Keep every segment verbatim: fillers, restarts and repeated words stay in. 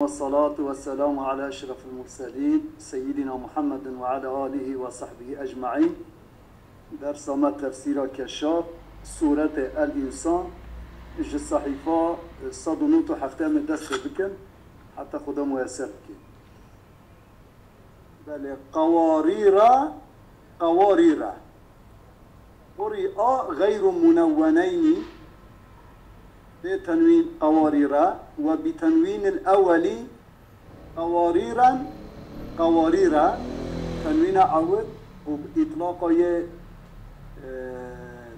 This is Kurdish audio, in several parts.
والصلاة والسلام على أشرف المرسلين سيدنا محمد وعلى آله وصحبه أجمعين. Dersa me tefsîra Keşaf, Sûretê El Însan, ji sehîfa sed û nod û heft em ê dest pê bikin, heta Xuda muyeser bike. Belê, qewarîra, qewarîra. Qurîa xeyru munewweneynî, bê tenwîn qewarîra, we bi tenwînil ewelî, qewarîren, qewarîra, tenwîna ewil û bi îtlaqa yê, e,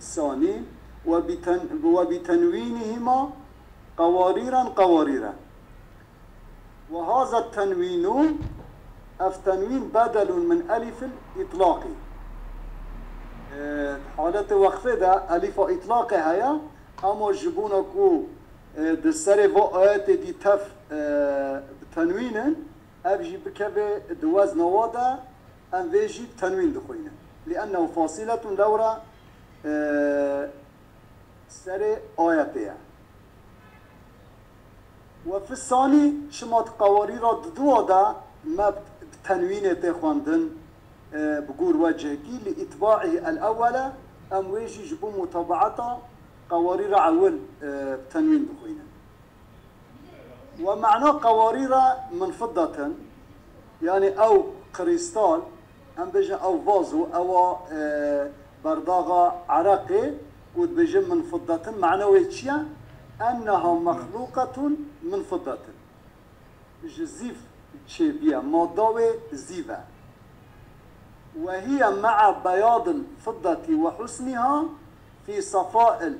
sanî, we bi ten-, we bi tenwînihîma qewarîren, qewarîren. Ve haza tenwînu, ev tenwîn bedelun min elîfil îtlaqî. E, haletê wexfê de elîfa îtlaqê heye, ama ji bona ku, e, di serê va ayetê dî tev, e, bi tenwîn in, ev jî bikeve di wezna wa de, em vê jî bi tenwîn dixwînin. Li ennehu fasiletun lewra, e, serê ayetê ye. Ve fi sanî, çima di qewarîra diduwa de me bi tenwînê tê xwendin, e, bi gor wecihekî, li îtbaî el ewwele, em wê jî ji bo mutabaeta qewarîra ewil, e, bi tenwîn dixwînin. Ve mena qewarîra min fiddatin, yanî ew krîstal, em bêjin ew vazo, ewa, e, berdaxa ereqê, û dibêjin min fiddatin, mena wê çi ye? Enneha mexlûqetun min fiddatin. Ji zîv çêbûye, madda wê zîv e. Ve hiye mea beyadil fiddetî ve husniha fî sefail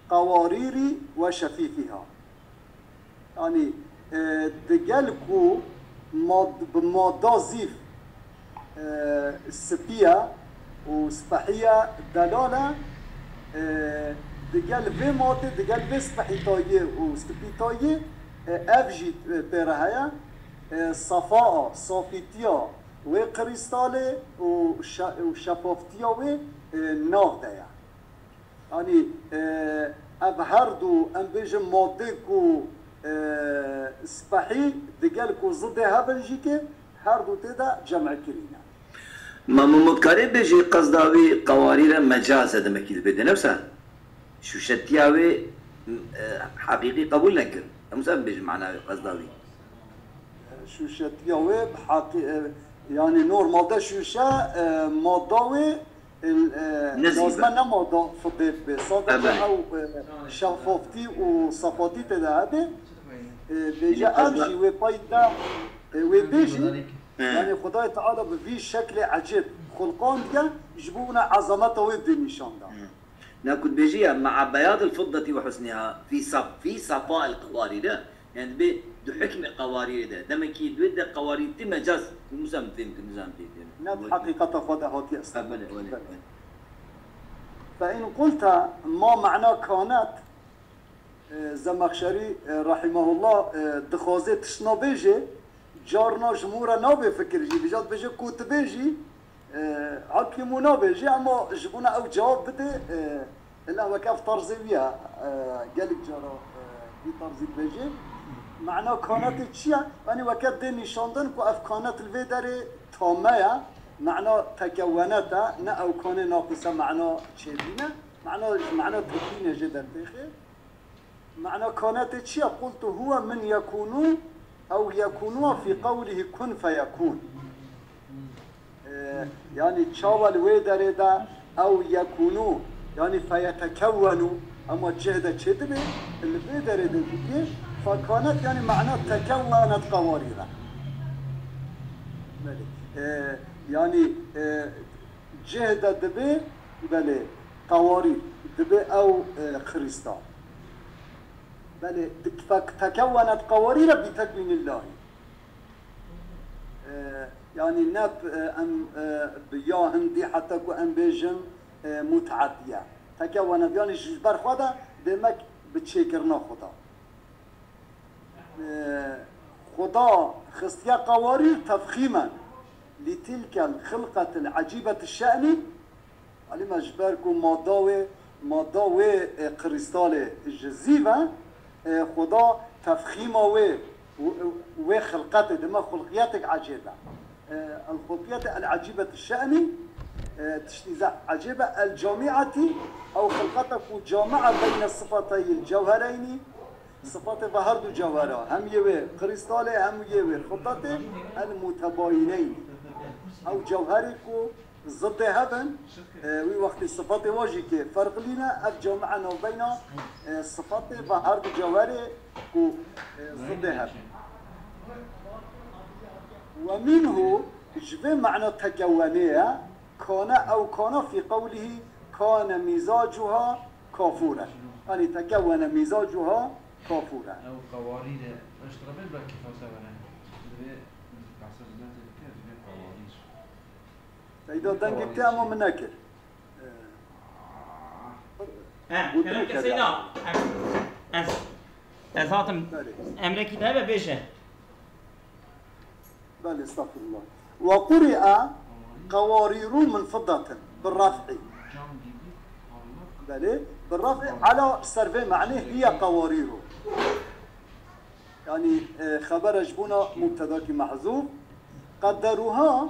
qewarîrî ve şefîfîha. Yanî, e, digel ku mad-, bi madda zîv, e, spî ye û spehiye delal e, e, digel vê madê, digel vê spehîtayiyê û spîtayiyê, e, ev jî, e, pê re heye, e, sefaa, safîtiya wê krîstalê û şe-, û şefaftiya wê, e, nav de ye. Yanî, e, ev her du, em bêjin madê ku, e, spehî digel ku zidê hev in jî ke her du tê de cem'e kirîne. Ma Mehmûd karê bêjî qesda wî qewarîre mecaz e demekî dibê de, ne wisa? Şûşetiya wê, e, heqîqî qebûl nekir. Em wisa bêjin mana wê qesda wî. Şûşetiya wê bi heqî-, e, yanî normalde şûşe, e, madda wê, e, e, Ne zî lazim be. e ne madda fidê be. Sadece Ebelê. ew, e, şefaftî û safetî tê de hebe. E, bêje Yanî ev qesda jî wê pey de, e, wê bêjî. He. Yanî Xwedayê Teala bi vî şeklê ecêb xulqandiye, ji bona ezameta wê dê nîşan da. He. Na ku dibêjî ya, "Mea beyadil fiddeti ve husniha fî saf-, fî safail qewarîre", yani dibê di hukmê qewarîrê de. Demekî di wê de qewarîr tê mecaz, nizam fêm kir, nizam fêm kir. Ne di heqîqeta xwe de hatiye Ha, belê, belê, estağfurullah. belê. Fe in qulta ma ma'na kanet, e, Zemexşerî, e, rahimehullah, e, dixwaze tiştna bêje, carna ji min re nabe fikir jî, dija dibêje ku tu bêjî, e, heqî min nabe jî, ama ji bona ew cewab bide, e, illa weke ev tarzê wî ye, e, gelek cara, e, vî tarzî dibêje. Mena kanetê çi ye? Yanî weke dê nîşandin ku ev kanet li vê derê tame ye, mena tekewenet e, ne ew kanê naqise mena çêbîne, mena, mena tepîne jê dertêxê. Mena kanetê çi ye? Qultu huwe min yekûnû ew yekûnû fî qewlihî kun feyekûn. E, yanî çawa li wê derê de ew yekûnû, yanî feyetekewwenû, ema cih de çêdibe, li vê derê de dibê, fekanet yanî mena tekewwenet qewarîre. Belê. E, yanî, e, cih de dibe, belê, qewarî, dibe ew, e, krîstal. Belê, dik-, fek-, tekewwenet qewarîre bi tekbînillahî. E, yanî ne, e, em, e, bi ya hindî heta ku em bêjin, e, mutadiye. Tekewwenet, yanî ji ber xwe de demek bi çêkirina Xuda. E, Xuda xistiye qewarîr tefxîmen li tilkel xilqetil ecîbeti şe'nî. Alî me ji ber ku madda wê, madda wê, e, krîstalê ji zîv e, e, Xuda tefxîma wê wê xilqetê dime xulqiyetek ecêb e. E, el-xulqiyete el-ecîbet şe'nî, e, tiştî zehf ecêb e. El-camîetî, ew xilqete ku camia beyne sifateyî el-cewhereynî, sifatê ve her du cewhera, hem yê wê krîstalê, hem yê wê xilqetê, el-mutebayîneynî. Ew cewherê ku zidê hev in, e, wî wextî sifatê wa jî kê ferqlîne, ev camia navbeyna, e, sifatê ve her du cewherê ku, e, zidê hev in. Ve minhu, ji vê mana tekewwenê ye, kane ew kana fî qewlihî kane mîzacuha kafûre. Yanî tekewwene mîzacuha kafûre. Ew qewarîr e. Eştrabê belkî felsefene. Divê behsa cinetê bike, divê qewarîr. Seyda dengek te ama min nekir. He, Gotinê Seyda, em, ez, ez hatim, Belê. Emrekî te hebe bêje. Belê, estağfirullah. Ve quri'a qawariru min fiddatin bi raf'i. Belê, bi raf'i ala ser vê ma'nê hiye qawariru. Yanî, e, xebere ji bona mubtedakî mehzûf. Qedderuha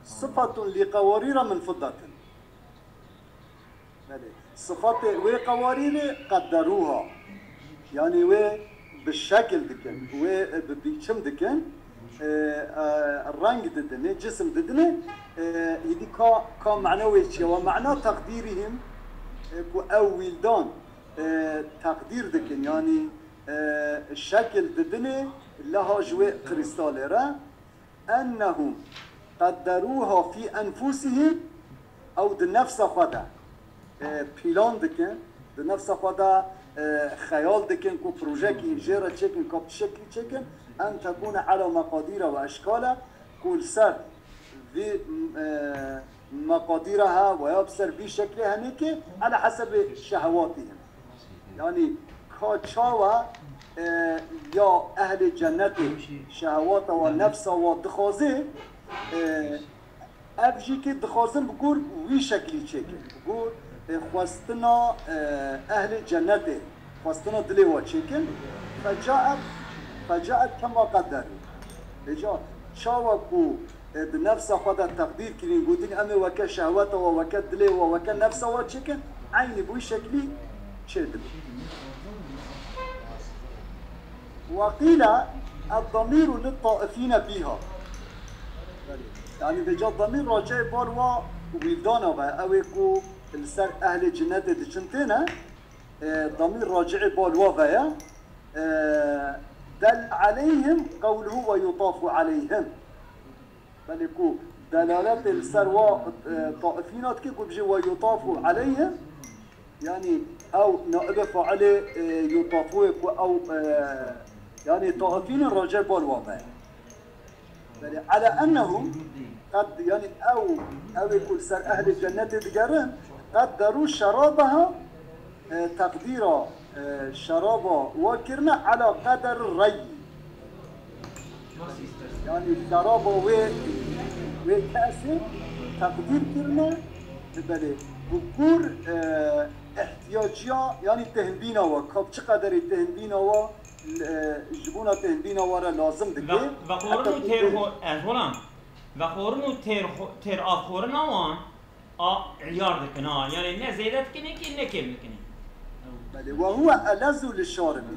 sifatun li qawarira min fiddatin. Belê. Sifatê wê qawarîrê qedderuha. Yanî wê bi şekil dikin, wê bi biçim dikin, e, e, reng didinê, cisim didinê, e, hîdî ka, ka mena wê çi ye? Wa mena teqdîrihim, e, ku ew wîldan, e, teqdîr dikin, yanî, e, şekil didinê, leha ji wê krîstalê re. Ennehum qedderuha fî enfusihim, ew di nefsa xwe de, e, pîlan dikin, di nefsa xwe de, e, xeyal dikin ku projekî jê re çêkin, ka bi çi şeklî çêkin, en tekûne ala meqadîre ve eşkale, ku li ser vî, e, meqadîre he, veya bi ser vî şeklê henêkê, ala hesebê şehewatihim. Yanî ka çawa, e, ya ehlê cennetê şehewata wa, nefsa wa dixwazê, e, ev jî kê dixwazin bi gor wî şeklî çêkin. Bi gor, e, xwestina, e, ehlê cennetê, xwestina dilê wa çêkin. Fecaet, fecaet kema qedderû. Vêca çawa ku e, di nefsa xwe de teqdîr kirîn, gotin, em ê weke şehweta we, weke dilê we, weke nefsa we çêkin, eynî bi wî şeklî çêdibin. Ve qîle, ed-damîru lit-taifîne bîha. Yanî vêca damîr racê bal wa wîldana ve, ew ê ku li ser ehlê cinnetê diçin têne, e, damîr racê bal wa ve ye. E, del aleyhim qewluhu ve yutafu aleyhim. Belê ku delaletê li ser wa, e, taifîna dike ku bijê ve yutafu aleyhim, yanî ew naibê failê, e, yutafu ye ku ew, e, yanî taifînê racê bal wa ve. Belê, ala ennehum qed, yanî ew, ew ê ku li ser ehlê cennetê digerin, qedderû şerabeha, e, teqdîra, e, şeraba wa kirine ala qeder reyî. Yanî şeraba wê, wê kesê teqdîr kirine, belê, bi gor, e, ihtiyaciya, yanî tehnbîna wa, ka bi çi qederê tehnbîna wa, e, ji bona tehnbîna wa re lazim dike. Ve, vexorin û têr xo-, ez holan. Vexorin û têr xo-, têr avxorina wan, A, îyar dikin, ha. Yanî ne zêde dikinê kî, ne kêm dikinê. Belê, ve huwe elezzu li şaribî.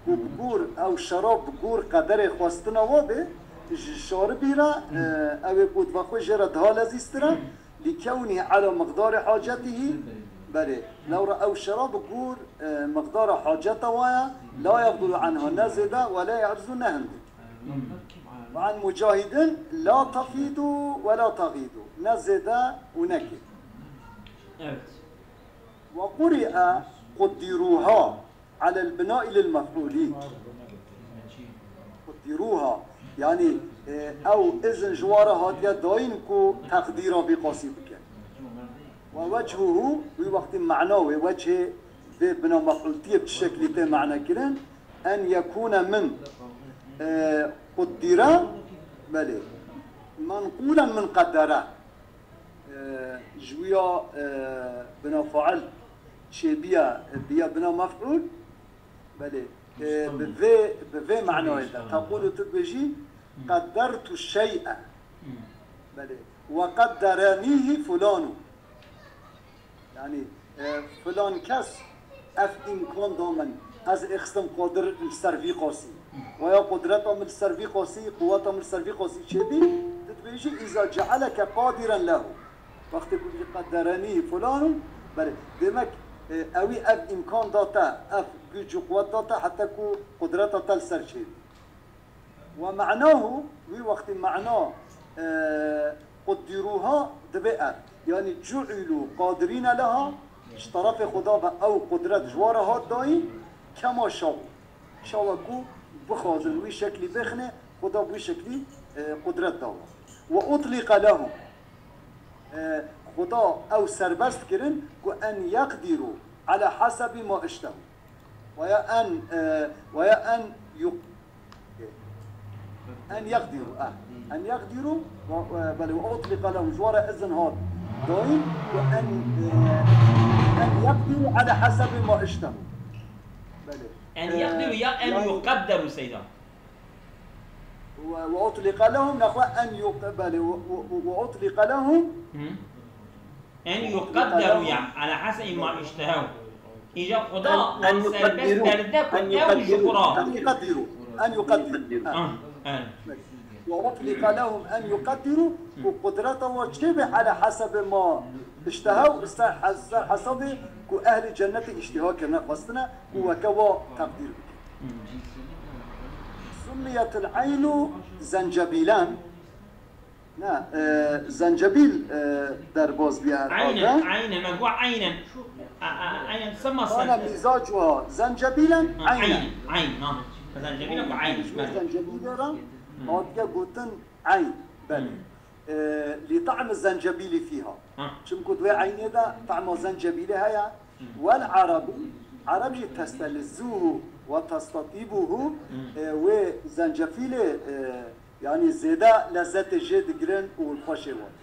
Ku bi gor, ew şerab bi gor qederê xwestina wa be, ji şaribî re, e, ew ê ku dibe xwe jê re daha lezîztir e, li kewnî ala miqdarê hacetihî, belê, lewra ew şerab bi gor, e, miqdara haceta wa ye, la yexdulu anha, ne zêde, ve la ye'rizu, ne hindik. Ve an Mucahidin, la tefîdu ve la tagîdu. Ne zêde û ne kêm. Evet. Ve quri'e quddiruha alel binai lil mef'ulî. Quddiruha, yanî, e, ew izin ji wa re hatiye dayîn ku teqdîra vî qasî bike. Ve wechuhu, wî wextî mana wê, wechê vê bina mef'ultiyê bi çi şeklî tê mane kirin? En yekûne min, e, quddire, belê. Menqûlen min qedere. E, ji wî ya, e, bina fail çêbiye, e, biye bina mef'ul, belê. E, bi vê, bi vê manayê de. Tequlu, tu dibêjî, qeddertu şey'e. Belê. Ve qedderenîhi fulanu. Yani, e, filan kes ev îmkan da min. Ez êxistim qadir li ser vî qasî. Veya qudreta min li ser vî qasî, quweta min li ser vî qasî çêbî, tu dibêjî, îza cealeke qadiren lehu. Wextê ku dibêjî qedderenî fulanun, belê, demek, e, ewî ev îmkan da te, ev güc û quwet da te, heta ku qudreta te li ser çêbî. Ve ma'nahu, wî wextî ma'na, e, quddiruha dibe ev. Yani cu'ilu qadirîne leha, ji terefê Xuda ve ew qudret ji wa re hat dayîn, kema şaw. Şawa ku bixwazin wî şeklî bêxine, Xuda bi wî şeklî, e, qudret dawa. Ve utlîqe lehum. E, Xuda ew serbest kirin ku en yeqdîru ala hasebi ma iştehu. Veya en, e, veya en yuk-, en yeqdîru, eh. En yeqdîru, ve, e, belê, ve utlîqe lehum, ji wa re izin hat dayîn, ve en, e, en yeqdîru ala hasebi ma iştehu. Belê. En E, yeqdîru ya en yani yuqedderu, Seyda? Ve, ve utlîqe lehum, nexwe en yuq-, belê, ve, ve, ve utlîqe lehum. Hı. En yuqedderu ya, ala hasebi ma iştehew. Îca Xuda wan serbest derde ku ew ji xwe re. En yuqeddiru. En yuqeddiru. Ah, evet. Ve utlîqe lehum en yuqeddiru, ku qudreta wa çê be ala hasebi ma iştehew, ser hes-, ser hesabê ku ehlê cennetê îştiha kirine, xwestine, ku weke wa teqdîr bike. Summiyetil eynu zencebîlen. Ne, e, zencebîl, e, derbaz bûye herhalde. Aynen, aynen, me got aynen. A, a, aynen, sema sen. Kana mizacuha zencebîlen, Ha, aynen. Aynen, aynen, ha. Zencebîl ku aynen, belê. Zencebîlê re hatiye gotin eyn, belê. E, li ta'mi zencebîlî fîha. Ha. Çimku di wê eynê de ta'ma zencebîlê heye. Wel Erebu, Ereb jî testelizzuhu ve testatîbuhu, e, wê zencefîlê, e, yanî zêde lezzetê jê digirin û li xweşê wan.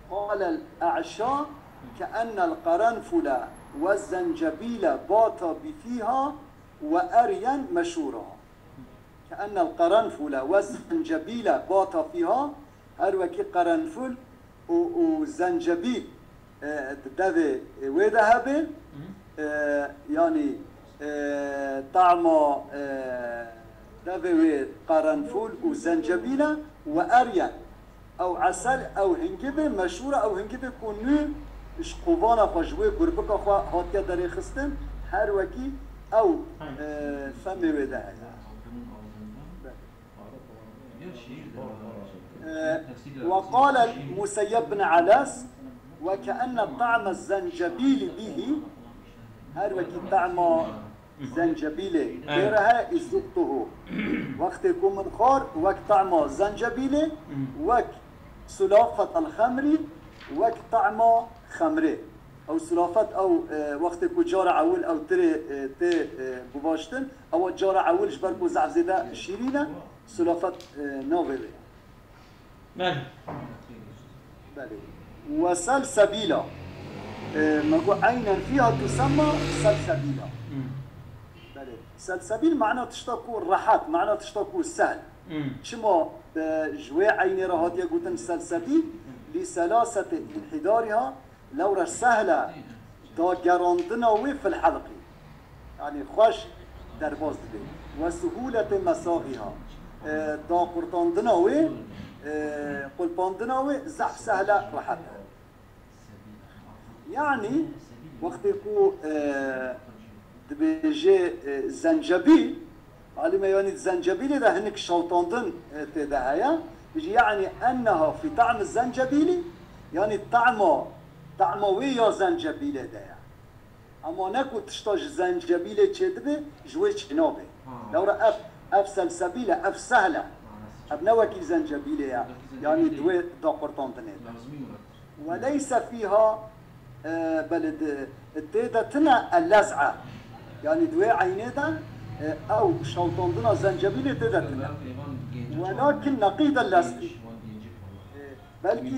Qalel E'şa, ke'ennel qerenfule ve zencebîle bata bi fîha ve eryen meşûra. Ke'ennel qerenfule ve zencebîle bata fîha, her wekî qerenful û, û zencebîl, e, di devê wê de hebe, e, yanî, e, tama, e, devê wê qerenful û zencebîl e û eryen. Ew esel, ew hingivê meşhûr e, ew hingivê ku nû ji qovana xwe, ji wê gurbika xwe hatiye derêxistin, her wekî ew, e, femê wê de heye. E, ve qalel Museyyeb bin Elas, ve ke'enne ta'me zencebîlî bihî, her wekî ta'ma zencebîlê pê re he, îzuktuhu. Wextê ku min xwar, wek ta'ma zencebîlê, wek sulafet el xemrî, wek ta'ma xemrê. Ew sulafet, ew, e, wextê ku cara ewil ew tirê, e, tê, e, guvaştin, ewa cara ewil ji ber ku zehf zêde şîrîn e, sulafet, e, navê wê. Belê. Belê. Ve selsebîla. E, me got eynen fîha tusemma selsebîla. Hmm. Belê. Selsebîl mana tişta ku rehet, mana tişta ku sehl. Hmm. Çima, e, ji wê eynê re hatiye gotin selsebîl? Li selasete înhîdariha, lewre sehle dagerandina wê fil helqî. Yanî xweş derbas dibe. Ve suhûletê mesaxiha. E, daqurtandina wê, e, qulpandina wê zehf sehle rehet e. Yanî wextê ku, e, dibêje, e, zencebîl, alî me yanî di zencebîlê de hinek şawtandin, e, tê de heye. Bijî, yanî enneha fî ta'mi zencebîlî, yanî ta'ma, ta'ma wê ya zencebîlê de ye. Ema ne ku tişta ji zencebîlê çêdibe, ji wê çênabe. Ha. Lewra ev, ev selsebîl e, ev sehl e. Ha, ev ne wekî zencebîlê ye. Wekî zencebîlê yanî di wê daqurtandinê de. Lazimî were. Ve leyse fîha, e, belê di, tê de tine el lez'e. Yanî di wê eynê de, e, ew şawtandina zencebîlê tê de tine. Welakin neqîd el lez'î. E, Belkî,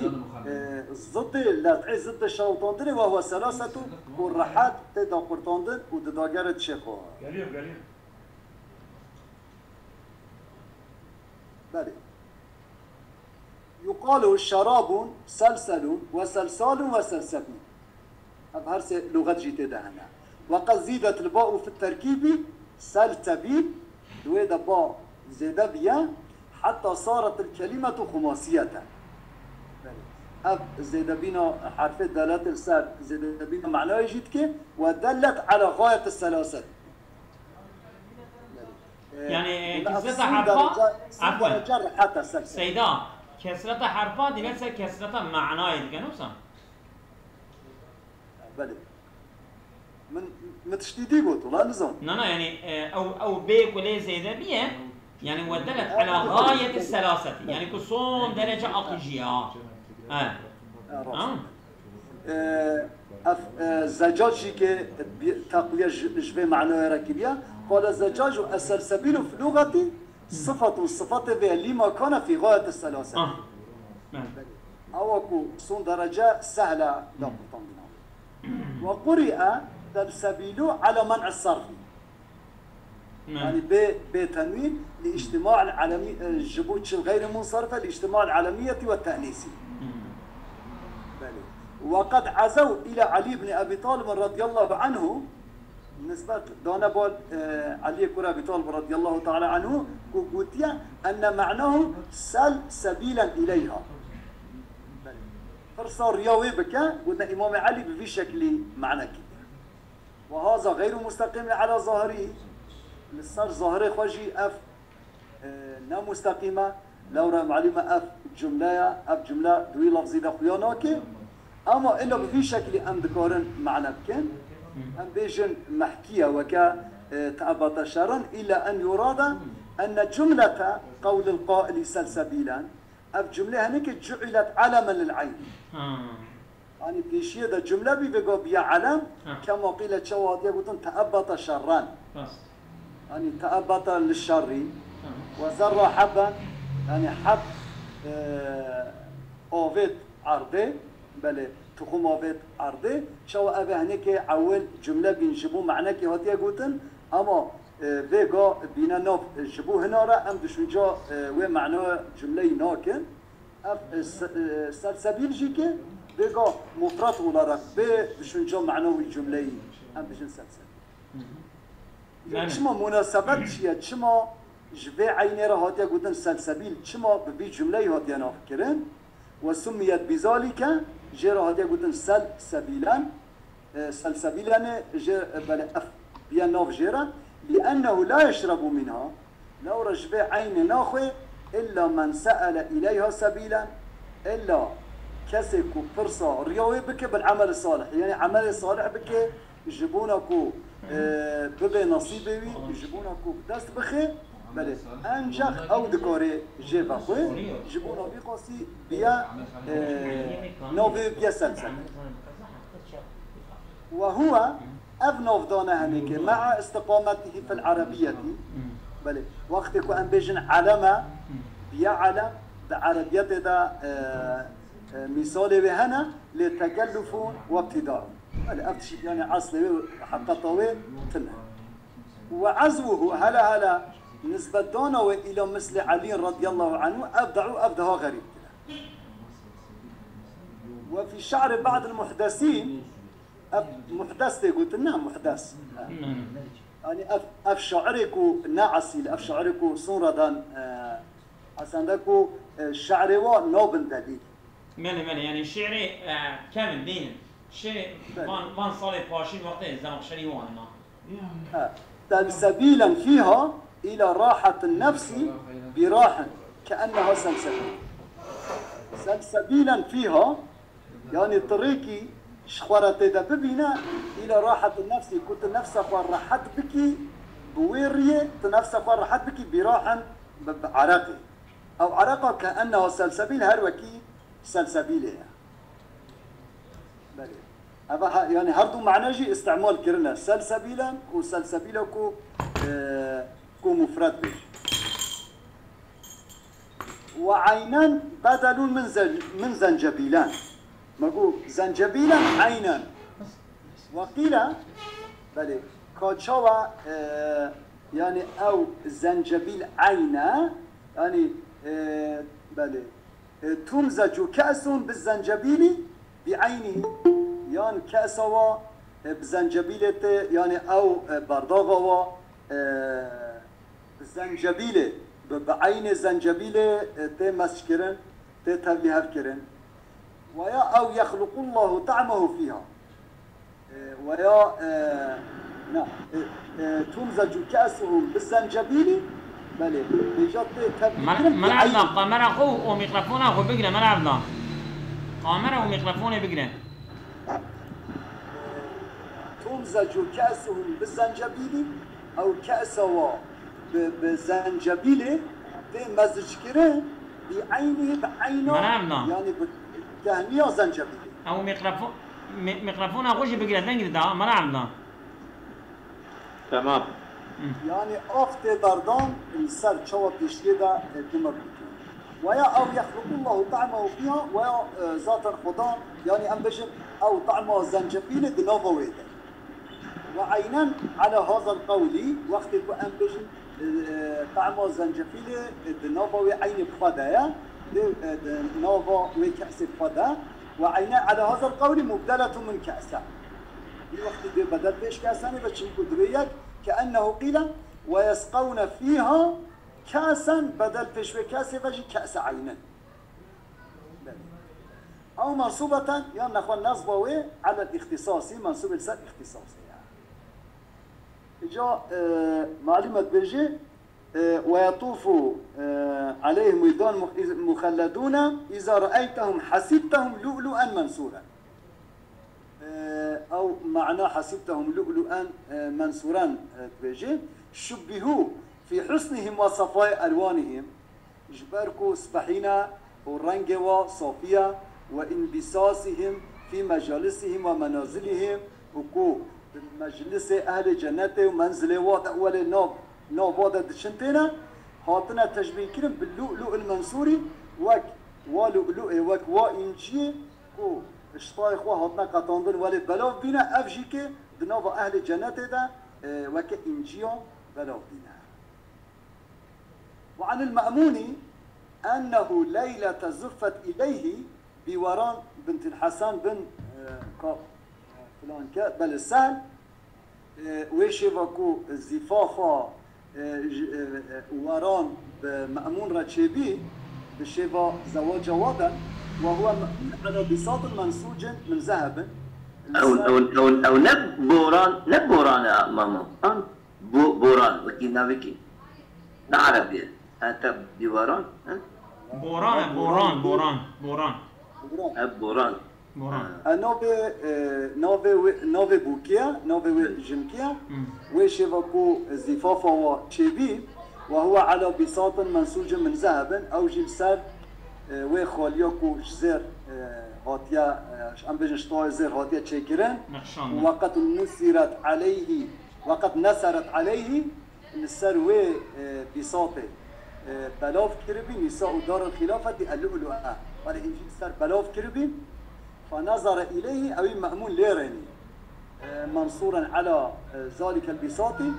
e, ziddê let'ê, ziddê şewitandinê, ve huve selasetu, ku rehet tê daqurtandin û di dagere dişê xwe. Geliyor, geliyor. Belê. Yuqalu şerabun selselun ve selsalun ve selsebîl. Ev her sê luxet jî tê de hene. Ve qed zîdetil ba'u fit terkîbî, selsebîl, di wê de ba zêde biye, heta saretil kelîmetu xumasiyeten. Belê. Ev zêdebîna herfê delalet li ser zêdebîna manayê jî dike, ve dellet ala xayet selaset. Belê. Yani, e, kesreta herfa, afwen. Seyda, kesreta herfa dîne ser kesreta manayê dike, ne wisa? Belê. Min, min tiştî dî got, wela nizam. Na, na, yani, e, ew, ew bê ku lê zêde biye, yani, we delet ala gayeti selaseti. Yani, ku son derece akıcı ya. Evet. Ha, rast. Ha? E, ev, e, Zecac jî ke bi-, teqwiye ji, ji vê manaya re kiriye. Qala Zecac, "Es-selsebilu fi lugati sıfatun, sıfatê vê lima kana fi gayeti selaseti." Ah. Evet. Awa ku son derece sehla da qurtandina. Ve quri'e selsebilu ala men'i sarfi. Yani bê, bê tenwîn, li îctima'il alemi, e, ji bo çil gayri munsarife, li îctima'il alemiyeti ve te'nisi. Belê. Ve qed azew ila Ali ibn Abi Talib radiyallahu anhu, nisbet dane bal, e, Aliyê kura Abi Talib radiyallahu teala anhu, ku gotiye, enne ma'nahu sel sebilen ileyha. Belê. Pirsa riya wê bike, gotina Îmamê Elî bi vî şeklî mane kiriye. Ve haza gayru musteqîmin ala zahirî. Li ser zahirê xwe jî ev, e, ne musteqîm e. Lewra malûm e ev cumle ye, ev cumle di wî lafzî de xuya nake. Ama illa bi vî şeklî em dikarin mane bikin. Em bêjin mehkî ye weke, e, te'ebata şerran, illa en yurada enne cumlete qewlil qailî selsebîlen. Ev cumle henekê cu'ilet alemen lil eyn. Ha. Yanî pêşiyê de cumle bî, vêga biya elem, ha, kema qîle çawa hatiye gotin, te'ebata şerran. Rast. Yanî te'ebata li şerrî. Ha. Ve zerra hebben, yanî heb, e, avêt erdê, belê, tuxum avêt erdê. Çawa ev ê henekê ewil cumle bîn ji bo manekê hatiye gotin, ama, e, vêga bîne nav ji bo hina re em düşünca, e, wê manaya cumleyî nakin. Ev, e, se-, e, selsebîl jî ke vêga mufret olarak bê düşünca manawî cumleyî em bijin selsebîl. Hı hı. Yanî çima munasebet çi ye? Çima ji vê eynê re hatiye gotin selsebîl? Çima bi vî cumleyî hatiye navkirin? Ve summiyet bizalike, jê re hatiye gotin sel sebîlen. E, selsebîlenê jê, e, belê ev biye nav jê re. Li ennehu la yeşrebu minha. Lewra ji vê eynê naxwê, illa men se'ele ileyha sebîlen. Illa kesê ku pirsa riya wê bike bil emel salih. Yanî emelê salih bike, ji bona ku, e, bibe nasîbê wî, ji bona ku bi dest bixe, belê, encax ew dikare jê vexwe, ji bona vî qasî biye, e, navê biye selsebîl. Ve huwe, ev navdane henekê, me'a istiqametihî fil erebiyetî. Belê, wextê ku em bêjin eleme, biye elem, di erebiyetê de, e, e, mîsalê wê hene, lê tekellufun ve ibtida'un. Belê, ev tişt, yanî eslê wê, heqeta wê tune. Ve azwuhu, hele hele, nisbetdana wê îla mislê Elî radiyallahu anhu, ebda'u, ev daha xerîbtir e. Ve fî şe'ri ba'dil muhdesîn, ev muhdes tê gotin, ne muhdes. Yanî ev, ev şairê ku ne esîl, ev şairê ku sonradan, e, esende ku, e, şe'rê wa nabin delîl. Mele, mele, yani şiirê, e, kevin, dînin. Şiirê van, van salê paşîn wextê Zemaxşerî wan ma. Ha. Selsebîlen fîha îla rahatin nefsî bîrahin ke enneha selsebîl. Selsebîlen fîha, yanî tu rêkî ji xwe re tê de bibîne, îla rahatin nefsî, ku tu nefsa xwe rehet bikî, bi wê riyê tu nefsa xwe rehet bikî bîrahin bi, bi ereqê. Ew ereqa ke enneha selsebîl her wekî selsebîlê ye. Belê. Eva ha-, yani her du mane jî îstimal kirine. Selsebîlen û selsebîla ku, e, ku mufred bê. وعينا بدل من زن-، من زنجبيلا. Me got zencebîlen eynen. Ve qîle, belê, ka çawa, e, yani ew zencebîl eyne, yani, e, belê, e, tumzecu ke'suhum bi zencebîlî bi eynî, yan ke'sa wa, e, bi zencebîlê tê, yani ew, e, berdaxa wa, e, bi zencebîlê, bi, bi eynê zencebîlê, e, tê mezc kirin, tê tevlî hev kirin. Ve ya ew yexluqullahu ta'mehu fîha. E, ve ya, e, na, e, e, tumzecu ke'suhum bi zencebîlî, belê, hêja tê tevlî Mer-, kirin bi Mera Evdan, eynî. Kamera xwe û mikrofona xwe bigire, Mera Evdan. Kamera û mikrofonê bigire. Tumzecu ke'suhum bi zencebîlî, ew ke'sa wa bi, bi zencebîlê tê mezickirin, bi eynî, bi eyna, Mera Evdan. Yani bi tehniya zencebîlê. Ew mikrofon, mi-, mikrofona xwe jî bigire, deng dida, Mera Evdan. Tamam. Hı. Yani av tê berdan li ser çawa pêşiyê de, e, dumir dikin. Ve ya ew yexluqullahu ta'mehu fîha, ve ya, e, zaten Xuda, yani em bêjin, ew ta'ma zencefîlê di nava wê de. Ve eynen ala hazal qewlî, wextê ku em bêjin, e, e, ta'ma zencefîlê, e, di nava wê eynê bi xwe de ye, di, e, di nava wê ke'sê bi xwe de. Ve eynen ala hazal qewlî mubdeletun min ke'se. Wî wextî dê bedel pêş ke'senê ve çimku divê yek, ke ennehu qîle, ve yesqewne fîha ke'sen, bedel pêş wê ke'sê ve jî ke'se eynen. Belê. Ew mensûbeten, yan nexwe nesba wê elel îxtîsasî, mensûbê li ser îxtîsasê ye. Îca, e, malûm e dibêjê, e, "Ve yetûfu, e, aleyhim wîldan mu-, muxelledûne, îza re'eytehum hasîbtehum lu'lu'en mensûren." E, ew mana hasîbtehum lu'lu'en, e, mensûren, e, dibêjê. Şubbihû fî husnihim ve sefayê elwanihim. Ji ber ku spehî ne û rengê wa safî ye, "ve înbîsasihim fî mecalisihim ve menazilihim", û ku di meclisê ehlê cennetê û menzilê wa de, welê nav, nav wa de diçin têne, hatine teşbîhkirin bi lu'lu'il mensûrî, wek wa lu'lu'ê, wek wa înciyê ku ji tayê xwe hatine qetandin welê belav bîne, ev jî ki di nava ehlê cennetê de, e, weke înciya belav bîne. Ve anil Me'mûnî ennehu leylete zuffet ileyhi bi Weran bintil Hesen bin, e, ka, e, filan ke, belê Sehl, e, wê şêva ku zîfafa, e, ji, e, e, Weran bi Me'mûn re çêbî, bi şêva zewaca wa de, ve huwe Me'mûn ala bisatin mensûcin min zehebin. Ew, ew, ew, ew ne boran, ne boran e, mama. An? Bo-, boran, wekî navekî. Ne erebî ye. Heta dîwaran, he? Boran e, boran, boran, boran. He, boran. Boran. Ha. E, navê, e, navê wê, navê bûkê ye, navê wê jinkê ye. Hmm. Wê şêva ku zîfafa wa çêbî, ve huwe ala bîsatin mensûcin min zehebin, ew jî li ser, e, wê xaliya ku ji zêr, e, hatiye, e, em bêjin ji tayê zêr hatiye çêkirin. Nexşandin. Weqet nusiret aleyhî Weqet neseret aleyhî, li ser wê, e, bîsatê, e, belav kiribî, nîsa û daril xîlafetî el-lu'lu'e. Belê, hîn jî li ser belav kiribî, fe nezere ileyhî, ewî Me'mûn lê rênî. E, mensûren ela, e, zalikel bîsatî,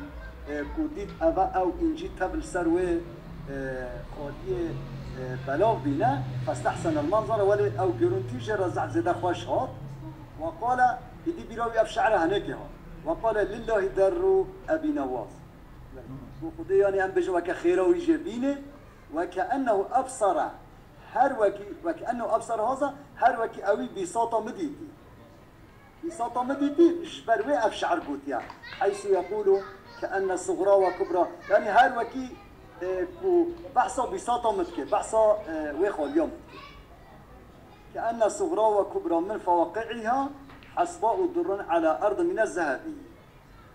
e, ku dît eve ew încî tev li ser wê, e, xaliyê, e, belav bîne, festehsenel menzere, welê ew görüntî jê re zehf zêde xweş hat. Ve qale, îdî bîra wî ev şi're henekê hat. Ve qale lillahî derru Ebî Newaz. Ku Xwedê, yanî em bêjin weke xêra wî jê bîne, ve ke ennehu ebsara, her wekî, ve ke ennehu ebsara haza, her wekî ewî bîsata min dîtî. Bîsata min dîtî, ji ber wê ev şi'r gotiye. Heysu yekulu ke enne sugra ve kubra. Yanî her wekî, e, ku behsa bîsata min dike, behsa, e, wê xaliya min dike. Ke enne sugra ve kubra min fewaqi'iha hasba'u durrun ala erdin mine zehebî.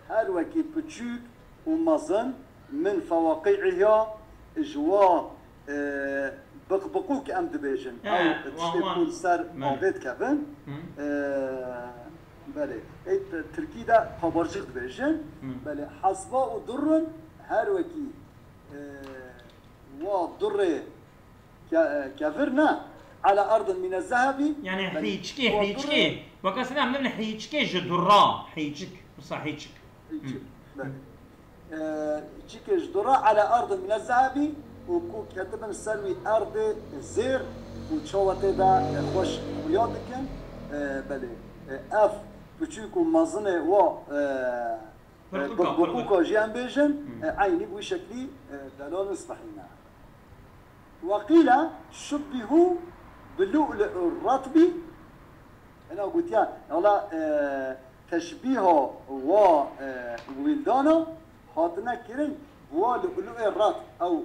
Her wekî piçûk û mezin min fewaqi'iha ji wa, e, biqbiqûk em dibêjin. He, ew tiştê ku li ser avê dikevin. Hı. E, belê. Ê, t-, tirkî de kabarcik dibêjin. Hı. Belê. Hasba û durrun her wekî, e, wa durrê ke-, e, kevir ne. Ala erdin mine zehebi. Yani hîçkê, hîçkê. Weke sene em dibin hîçkê ji dura. Hîçik. Wisa hîçik. Hîçik. Belê. E, çike ji dura ala erdin mine zehebi û ku ketibin ser wî erdê zêr û çawa tê de, e, xweş xuya dikin. E, belê. E, ev piçûk û mezinê wa, e, Pirtûka, pirtûka jî em bêjin, e, eynî bi wî şeklî, e, delal û spehî ne. Weqîle şubbihû bi lu'lu'ir ratbî, hina gotiya, wela, e, teşbîha wa, e, wîldana hatine kirin, wa lu'lu'ê rat, ew,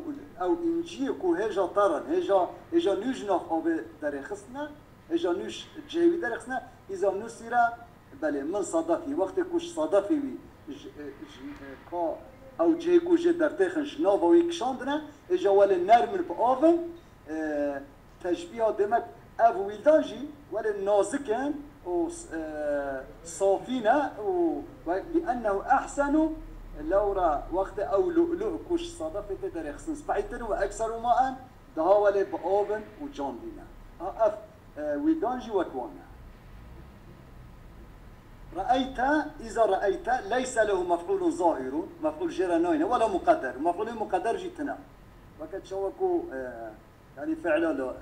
ew înciyê ku hêja terin, hêja, hêja nû ji nav avê derêxistine, hêja nû ji cihê wî derêxistine, îza nûsîre, Belê, min sedefî, wextê ku ji sedefê wî ji, ji, ka ew cihê ku jê dertêxin ji nava wî kişandine, êja welê nermin bi av in, e, teşbîha demek ev wîldan jî welê nazik in û, e, safî ne û we-, لأنه أحسن lewra wextê ew lu'lu ku ji sedefê tê derêxistin spehîtir û ekser û ma en, Daha welê bi av in û can dîne. Ha, ev, e, wîdan jî wek wan e. Re'eyte, îza re'eyte, leyse lehu mef'ûlun zahîrûn, mef'ûl jê re nayne, wela muqedder. Mef'ûlê muqedder jî tine. Weke çawa ku, e, yanî fi'la lo, e,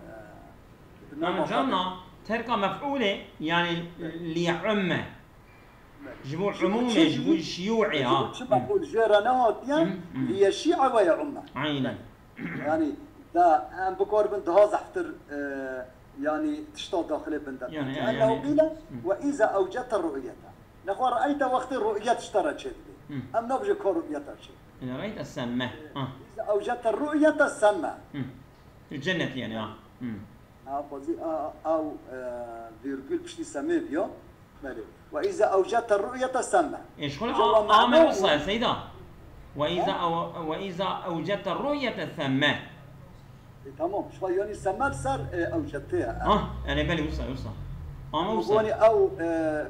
bi Yanî nama carna xwe terka mef'ûlê, yanî Evet. liya'umme. Belê. Ji bo Ji bo umûmê, çi ji bo jî, şiyû'ê, ji ha. bo çi mef'ûl jê re nehatiye, Hı, hı. liyeşî'e ve ye'umme. Aynen. Belê. Yanî, da em bikaribin daha zehftir, e, yanî tişta daxilê bin de. Yani, yani, Ennehu yani. qîle Hı. ve îza ewcete ru'yete. Nexwe re'eyte wextê ru'yet ji te re çêdibe. Hı. Em nabijê ka ru'yeta çê. Yani, re'eyte semme. E, Ha. îza ewcete ru'yete semme. Hı. Fil cenneti yani, ha. Hı. Ha, xwezî, a, a, ew, e, vîrgul piştî semê biya. Belê. Ve îza ewcete ru'yete semme. Ê, ji xwe Ji a, wan ame mehna wisa, û Seyda. Ve îza Ha? ew-, ve îza ewcete ru'yete semme. E, tamam. Ji xwe yanî semme li ser, e, ewcete ye. Ha, yani belê wisa, wisa. Ame Ama wisa. wanî ew, e,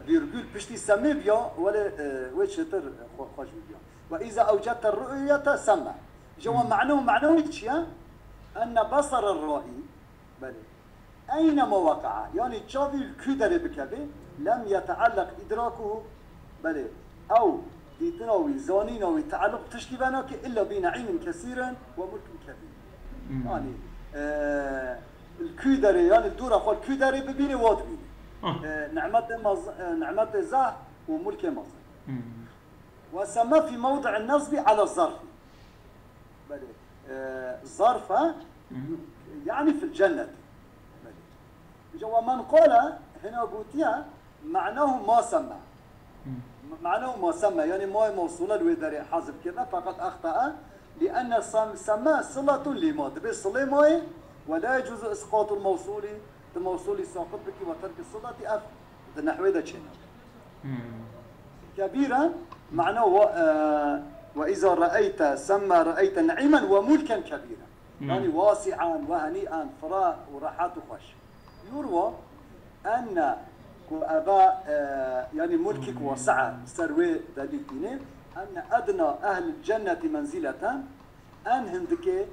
vîrgul piştî semê biya, welê, e, wê çêtir, e, xwe, xweş biya. Ve îza ewcete ru'yete semme. Ji wan Hmm. mehna û mehna wî çi ye? Enne besere ra'i. Belê. Eynema weqe'a, yanî çavî li kû derê bikeve, lem yeteelleq idrakuhu, belê, ew dîtina wî, zanîna wî teelluq tişkî venake illa bi ne'îmin kesîrin we mulkin kebîr. Hmm. Yanî, e, li kû derê, yanî li dûra xwe li kû derê bibîne, wa dibîne. Ah. E, nimetê mez-, e, nimetê zehf û mulkê mezin. Hmm. Ve semme fî mewdi'in nesbî ala zarfî. Belê. E, zarf e, Hı hı. yanî fil cennet. Belê. Îca ve men qale, hina gotiye, me'nahu ma semme. Hı. M-, me'nahu ma semme, yanî ma mewsûle li wê derê hazif kirine, feqet exte'e, li enne sem-, semme siletun li ma. Dibê silê mayê, ve la yecuzu isqatul mewsûli, tu mewsûlî saqit bikî ve terki sileti ev di nehwê de çêne. Hmm. Kebîren, mana we, e, ve îza re'eyte semme re'eyte ne'îmen ve mulken kebîren. Hmm. Yanî wasi'an ve henî'an, fira û rehat û xweş. Yurwa enne ku eva, e, yanî mulkik wasi'a ser wê delîl tîne, enne edna ehlil cenneti menzileten, en hindikê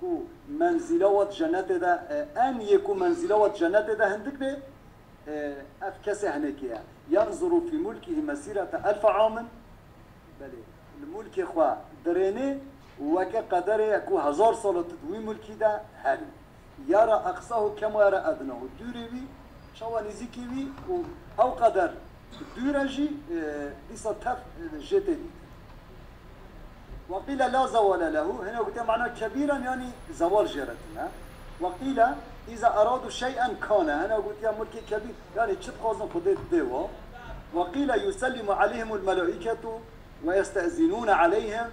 ku menzîla we di cenetê de, e, en yê ku menzîla we di cenetê de hindik be, e, ev kesê hinekê ye. Yenzuru fî mulkihî mesîrete elfe amin. Belê, li mulkê xwe dirênê û weke qederê ye ku hezar sala tu di wî mulkî de herî. Yara eqsahu kema yara ednahu. Dûrê wî, çawa nêzîkî wî û ew qeder dûr e jî, e, dîsa tev, e, jê tê dîtin. Weqîle la zewale lehu, hina gotiye mana kebîran, yanî zewal jê re tune. Weqîle îza eradu şey'en kane, hina gotiye mulkê kebîr, yanî çi dixwazin Xwedê dê wa. Weqîle yusellimu aleyhimul melaîketu ve yeste'zinûne aleyhim.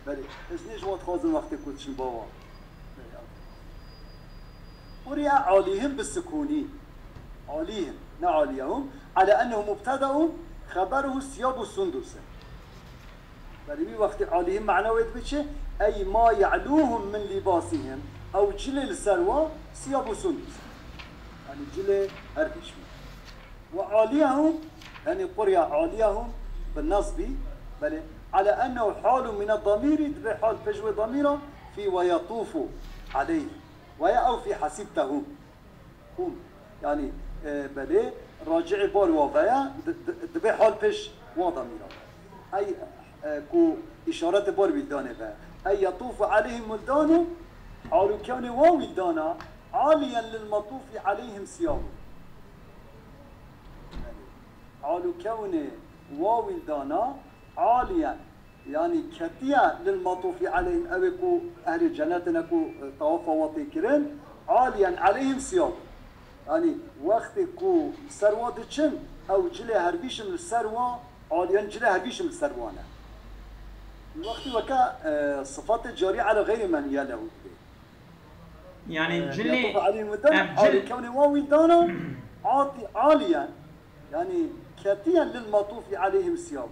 Belê, iznê ji wan dixwazin wextê ku diçin ba wan. Quriya alihim bi sukûnî. Alihim, ne aliyahum. Ala ennehu mubtedaun, xeberuhu siyabu sunduse. Belê wî wextê alihim mana wê dibe çi? Ey ma ye'lûhum min lîbasihim. Ew cilê li ser wa siyabu sunduse. Yanî cilê her bîş wî. Ve aliyahum, yanî quriya aliyahum bi nasbî, belê, ala ennehu halun mine damîrî, dibe hal pêş wê damîra, fî ve yatûfu aleyhim. Weya ew fî hesîbtehum. Hûm. Yanî, e, belê, raci'ê bar wa veya, di, di, dibê hal pêş wa de mîna. Ey, e, ku îşaretê bar wîldanê be. Ey yetûfu aleyhim wildanun, hal û kewnê wa wîldana, aliyen lil metûfi aleyhim siyabun. Hal û kewnê wa wîldana, aliyen, yanî ketiye lil matûfî aleyhim, ew ê ku ehlê cenetê ne ku, e, tawafa wa tê kirin, aliyen aleyhim siyab. Yanî wextê ku ser wa diçin, ew cilê hervîşim li ser wa, aliyen cilê hervîşim li ser wa ne. Wextê weke, e, sifatê carî ala xeyrî menhiye lehu dibê. Yanî, e, cilê, yetûfu aleyhim wildan, ev cil- alî kewnê wan wîldana, atî aliyen, yanî ketiyen lil matûfî aleyhim siyab.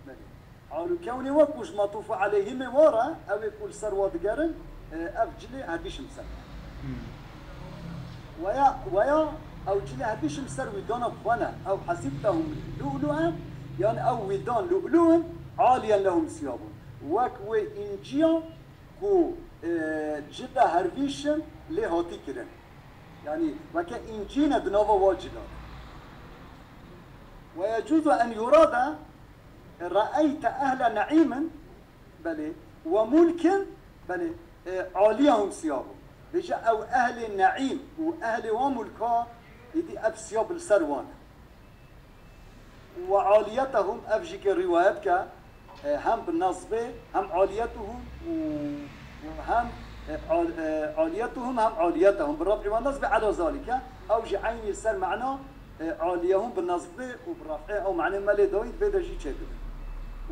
Belê. Hal û kewnê wa ku ji matûfî aleyhimê wa re, ew ê ku li ser wa digerin, e, ev cilê hervîşim ser. Hmm. Weya, weya ew cilê hervîşim ser wîldana xwe ne. Ew hesîbtehum lu'lu'en, yan ew wîldan lu'lu'in, aliyen lehum siyabun. Wek wê înciya ku, e, cida hervîşim lê hatî kirin. Yanî weke încîne di nava wa cida de. Ve yecûzu en yurade, re'eyte ehle ne'îmin, belê, ve mulkin, belê, e, aliyahum siyabun. Bêje ew ehlê ne'îm û ehlê wa mulka, êdî ev siyab li ser wan e. Ve aliyetehum, ev jî ke rîwayet ke, e, hem bi nesbê, hem aliyetuhum û, û hem, e, al-, e, aliyetuhum hem aliyetehum. Bi raf'î ve nesbê ala zalike. Ew jî eynî ser mena, e, aliyehum bi nesbê û bi raf'ê ew mena me lê dayîn, vê de jî çêdibe.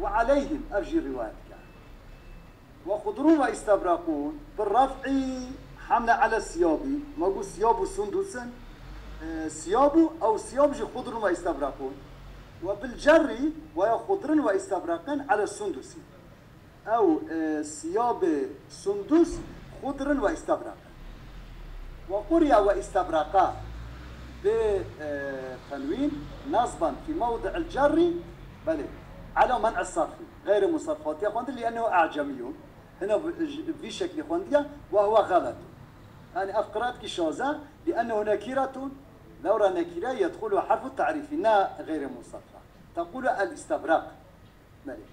Ve aleyhim, ev jî rîwayet ke. Ve xudrun ve istebraqun, bi raf'î hamle ala siyabi, ma gu siyab û sundusin, e, siyab û ew siyab jî xudrun ve istebraqun. Ve bil cerri ve ya xudrun ve istebraqin ala sundusi. Ew, e, siyabê sundus xudrun ve istebraqin. Ve quriye ve istebraqa bi, e, tenwîn nasban fi mewdi'il cerri, belê, ala men'is sarfi. Xeyrê munsarif hatiye xwendin, li'ennehu a'cemiyun. Hina bi, ji, vî şeklî xwendiye, ve huve xeletun. Yanî ev qiraetkî şaze, li'ennehu nekiretun, lewra nekire yedxulu harfu ta'rîfî, ne xeyrê munsarif. Tequlu el istebraq. Belê.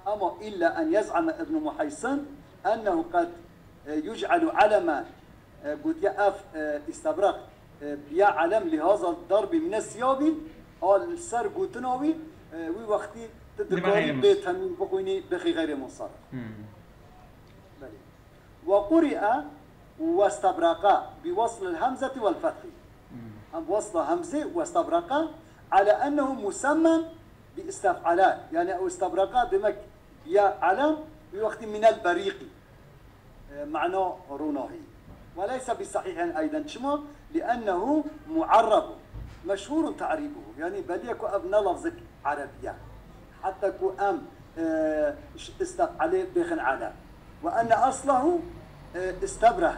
Ama illa en yez'ame Ibn Muhaysin ennehu qed, e, yuc'elu alemen, e, gotiye ev, e, istebraq, e, biya alem lihaza darbi mine siyabi, a li ser gotina wî, e, wî wextî tu dikarî bê tenwîn bixwînî, bixî xeyrê munsarif. Hmm. Belê. Ve quri'e westebraqa bi weslil hemzeti vel fethi. Hmm. Em wesla hemzê westebraqa ala ennehu musemmen bi istef'ala. Yanî ew istebraqa demek ya alem, wî wextî minel berîqî. E, mena ronahî. Ve leyse bi sahîhin eyden. Çima? Li'ennehu mu'arrabun. Meşhurun ta'ribuhu. Yanî belî ye ku ev ne lafzek erebî ye. Heta ku em, e, ş-, istef'alê bêxin ala. Ve enne aslahu, e, istebrehe.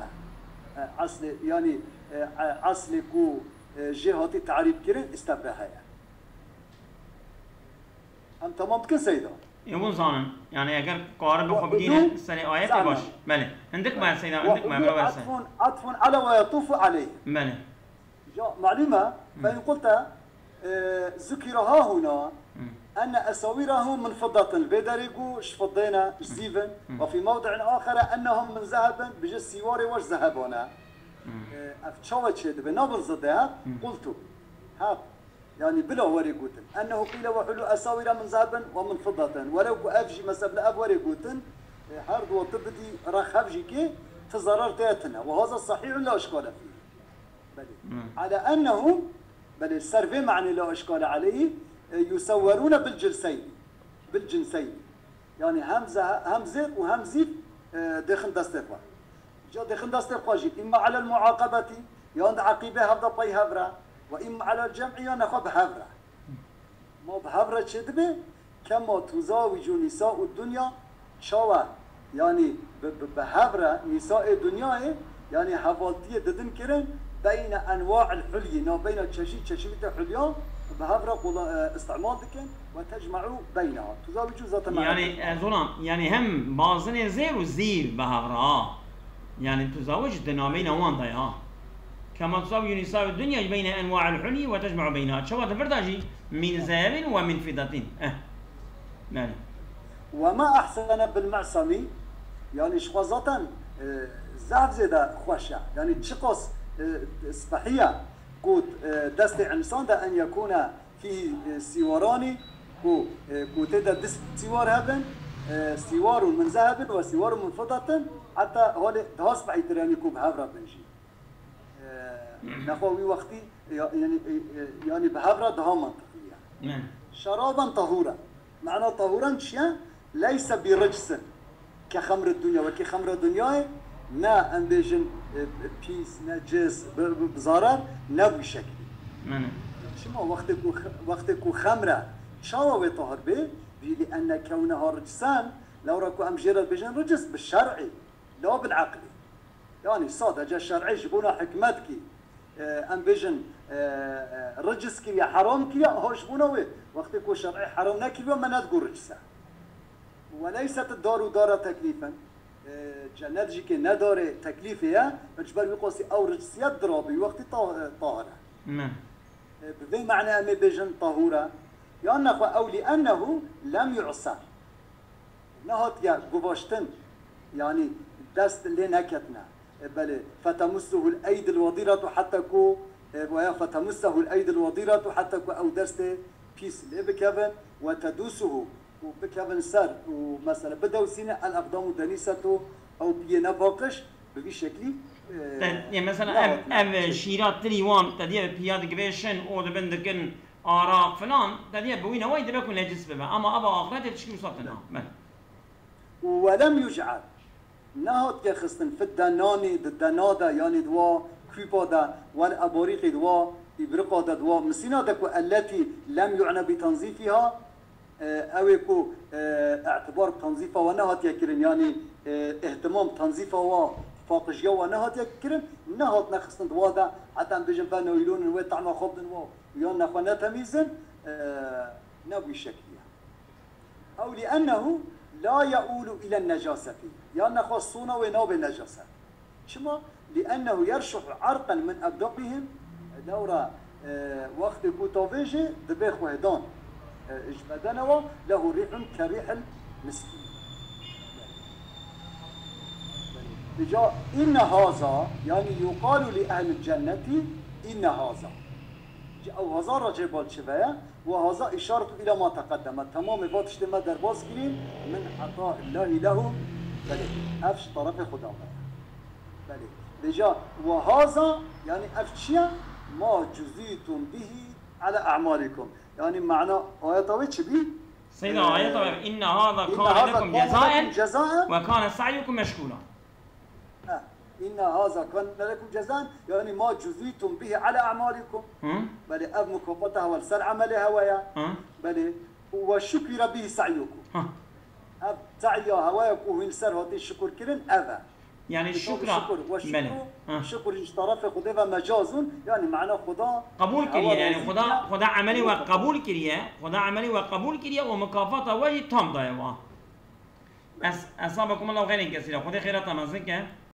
E, eslê, yanî, e, e, eslê ku, e, jê hatî tarîf kirin, istebrehe ye. Em temam dikin seyda. Ê hûn zanin. Yanî eger karibin xwe bigihînin serê ayetê baş. Belê. Hindik me seyda, hindik me, bira were ser. Atfun, atfun ala ve yatufu aleyh. Belê. Ja, malûm e, fe in qulte, e, zukira hahuna, enne esawirahu min fiddatin. Vê derê gu ji fiddê ne, ji zîv in. Ve fî mewdi'in axere ennehum min zehebin, bije sîwarê we ji zeheba ne. E, ev çawa çêdibe? Nabin zidê, ha? Qultu. Ha. Yanî bila were gotin. Ennehu qîle ve hulu esawira min zehebin ve min fiddatin. Welew ku ev jî mesela bila ev were gotin, e, her du tu bidî rex hev jî kê, ti zarar tê tine. Ve haza sahîhun la işkale fî. Belê. Ala ennehum, belê ser vê manê la işkale aleyhî, e, yusewwerûne bil cinseyni. Bil cinseyni. Yanî hem ze-, hem zêr û hem zîv, e, dêxin destê xwe. Ca dêxin destê xwe jî, îmma alel muaqebetî, yan di eqîbê hev de pey hev re, ve îmma alel cem'î, yan nexwe bi hev re. Ma bi hev re çêdibe, kema tuzawicû nîsa'u dunya, çawa, yanî bi, bi, bi hev re nîsaê dunyayê, yanî hevaltiyê didin kirin, beyne enwa'il hulyi, nabeyna çeşît çeşîtê hulya, bi hev re qula-, e, îstîmal dikin, ve tecme'u beyneha. Tuzawicû zaten ma'na. Yanî, e, Zoran, yanî hem bazinê zêr û zîv bi hev re, ha. Yani tu zawic di navbeyna wan de ya. Kema tusawi Yunisa ve dunya beyne enwa'il hulyi ve tecma'u beyna. Çawa di vir de jî min zehebin ve min fidatin. Eh. Yani. وما أحسن بالمعصم، yani ji xwe zaten e, zehf zêde xweş e. Yani çiqas e, spehiye ku e, destê insan de en yekûne fîhî e, sîwaranî ku e, ku tê de du sîwar hebin, e, sîwarun min zehebin ve sîwarun min fidatin, heta holê daha spehîtir yani ku bi hev re bin jî. E, nexwe wî wextî ya- yani, e, e, yani bi hev re daha mantiqî ye. Yani. Şeraben tahûra. Mana tahûran çi ye? Leyse bi ricsin. Ke xemr dunya, wekî xemra dunyayê ne em bêjin e, pîs, necis, bi, bi, bi zarar, ne bi şeklî. Yani. Çima wextê ku, wextê ku xemre çawa wê tahir bê? Bî li enne kewneha ricsen, lewra ku em jê re bêjin ricis bi şer'î, la bil eqlî. Yani sadece şer'î ji bona hikmetkî e, em bêjin e, e, ricis kiriye, heram kiriye, ha ji bona wê. Wextê ku şer'î heram nekiriye, me nedigot ricis e. Weleyset daru dara teklîfin. E, cennet jî ke ne darê teklîfê ye, ji ber wî qasî ew ricisiyet dirabî, wextî ta- e, tahir e. Men. E, bi vê mane em ê bêjin tahûr e. Yan nexwe ew li ennehu lem yu'ser. Nehatiye guvaştin, yani dest lê neketine. E, belê, fetemussuhul eydil wediratu hatta ku, e, veya fetemussuhul eydil wediratu hatta ku ew destê pîs lê bikevin, ve tedusuhu, û bikevin ser, û mesela bidewsîne el aqdamu denisetu, ew piyê nepaqiş, bi vî şeklî, e, Te, ya mesela nehatin ev, ev çêkirin. Şîra tirî wan te diye piya digivêşin û dibin dikin araq filan, te diye bi wî newayî dibe ku necis bibe. Ama ava axretê tişkî wisa tune. Ben. ولم يجعل، nehatiye xistin, fi denanî, di dena de, yanî di wa kûpa de, wel ebarîqî, di wa îbriqa de, di wa misîna de ku elletî lem yu'ne bi tenzîfîha, e, ew ê ku e, îtibar bi tenzîfa wa nehatiye kirin, yanî e, ihtimam bi tenzîfa wa, paqijiya wa nehatiye kirin, nehatine xistin di wa de, heta em bêjin ve naîlonin wê tehma xwe bidin wa, yan nexwe netemîzin, e, ne bi wî şeklî ye. Ew li ennehu la yeûlu îlen necaseti. Yan nexwe sona wê nabe necaset. Çima? Li ennehu yerşuhu erqen min ebdanihim. Lewra e, wextê ku tavêjê dibe xwehdan e, ji bedene wa, lehu rîhun kerîhil miskî. Îca inne haza, yani yuqalu li ehlil cenneti inne haza. Îca ew haza re cê bal çi ve ye? Ve haza îşaretu îla ma teqeddeme. Temamê va tiştê me derbas kirîn, min etaillahi lehum. Belê, ev ji terefê Xuda me. Belê. Dêca ve haza, yani ev çi ye? Ma cuzîtum bihi ala a'malikum. Yani mana ayeta wê çi bî? Seyda ayeta ve inne haza Inne kâne haza lekum kâne cezaen lekum cezaen. Ve kâne sa'yukum meşkûra. Ha, inne haza kâne lekum cezaen. Yani ma cuzîtum bihi ala a'malikum. Hı? Belê ev mukafata hewa li ser emelê hewa ye. Hı? Belê. Ve şukira bihi sa'yukum. Hı? Ev sa'ya hewa ye ku hûn li ser hatî şukur kirin ev e. Yani Şukur, şukra. şukur, ve Belê. şukru, Hı. şukur ji terefê Xwedê ve mecazun. Yani mana Xuda Qebûl e, kiriye, ewa yani razî Xuda, bûye. Xuda emelê we qebûl kiriye, Xuda emelê we qebûl kiriye û mukafata we jî tam daye wa. Es, esabekum Allah xeyrên kesîra. Xwedê xêra te mezin ke.